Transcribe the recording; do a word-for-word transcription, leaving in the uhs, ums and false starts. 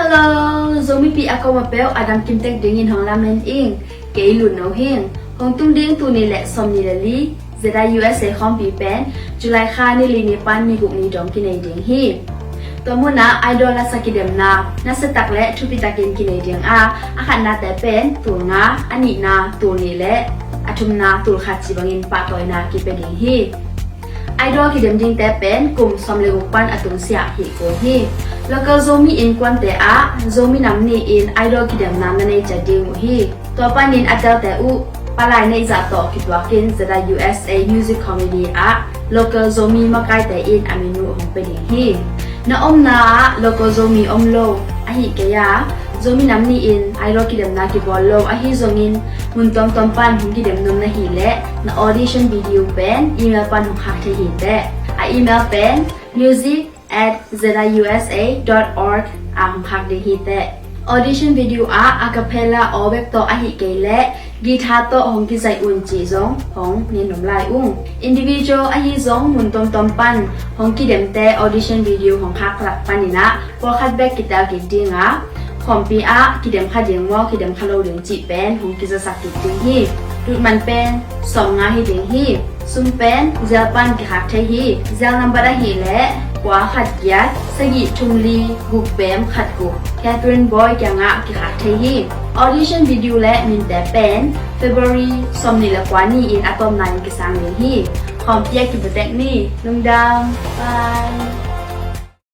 Hello, Zomipi a koma peuh a dam kimtek dingin hong lamen ing. Kei Lun No Hing. Hong tung ding tul nih le sawmnih le li ZIUSA khawmpi pen July kha ni li ni pan ni guk ni dong kinei ding hi. Tua munah Idol lasa kidemna nasia tak le thupi takin kinei ding a, a khatnate pen tul nga, a nihna tul nih le a thumna tul khat ci bangin pahtawina kipia ding hi. Idol kidem dingte pen kum sawm le guk pan a tungsiah hi kul hi. Local Zomi innkuante ah Zomi Nam Ni in Idol kidemna na nei ciat ding uh hi. Tua panin a telte uh palai neih zah tawh kituakin ZIUSA Music Committee ah local Zomi makaite in a min uh hong pia ding hi. Na omna ah local Zomi om lo ahih kei a, Zomi Nam Ni in Idol kidemna kibawl lo ahi zongin, mun tuamtuam pan hong kidem nuam na hih leh na audition video pen email pan hong khak thei hi teh. A email pen music at ziusa dot org ah hong khak ding hi teh. Audition video ah a cappella aw bek tawh ahih kei leh guitar tawh hong kizaih un cih zong hong ngen nuam lai ung. Individual ahi zong mun tuamtuam pan hong kidemte audition video hong khak lak panin ah pawlkhat bek kitel kik ding a, khawmpi ah kidem kha ding maw, kidem kha lo ding cih pen hong kizasak kik ding hi. Lutman pen sawm nga hi ding hi. Sum pen Zelle pan kikhak thei hi. Zelle nambat ahih leh kua khat giat sagih thum li guk pem khat guk Catherine Boy kiangah kikhak thei hi. Audition video le minte pen February sawmnih le kua ni-in a tawpna in kisang ding hi. Khawmpi ah kibutek ni. Lungdam. Bye.